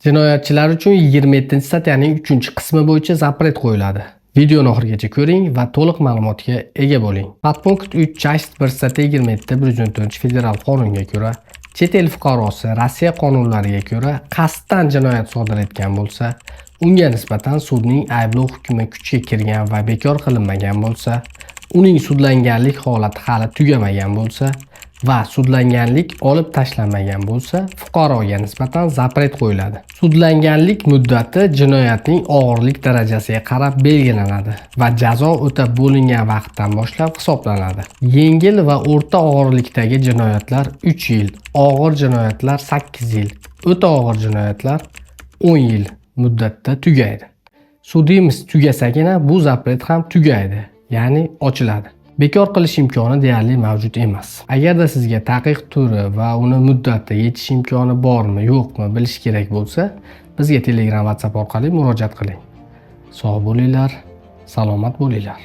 Jinoyatchilar uchun 27-статья ning 3-qismi bo'yicha запрет qo'yiladi. Videoni oxirigacha ko'ring va to'liq ma'lumotga ega bo'ling. Подпункт 3 часть 1 статья 27 114 federal qonunga ko'ra, chet el fuqarosi Rossiya qonunlariga ko'ra qasddan jinoyat sodir etgan bo'lsa, unga nisbatan sudning ayblov hukmi kuchga kirgan va bekor qilinmagan bo'lsa, uning sudlanganlik holati hali tugamagan bo'lsa va sudlanganlik olib tashlanmagan bo'lsa, fuqaroga nisbatan запрет qo'yiladi. Sudlanganlik muddati jinoyatning og'irlik darajasiga qarab belgilanadi va jazo o'tab bo'lingan vaqtdan boshlab hisoblanadi. Yengil va o'rta og'irlikdagi jinoyatlar 3 yil, og'ir jinoyatlar 8 yil, o'ta og'ir jinoyatlar 10 yil muddatda tugaydi. Судимость tugasagina bu запрет ham tugaydi, ya'ni ochiladi. Bekor qilish imkoni deyarli mavjud emas. Agarda sizga taqiq turi va uni muddati, yechish imkoni bormi, yo'qmi bilish kerak bo'lsa, bizga Telegram, WhatsApp orqali murojaat qiling. Sog' bo'linglar, salomat bo'linglar.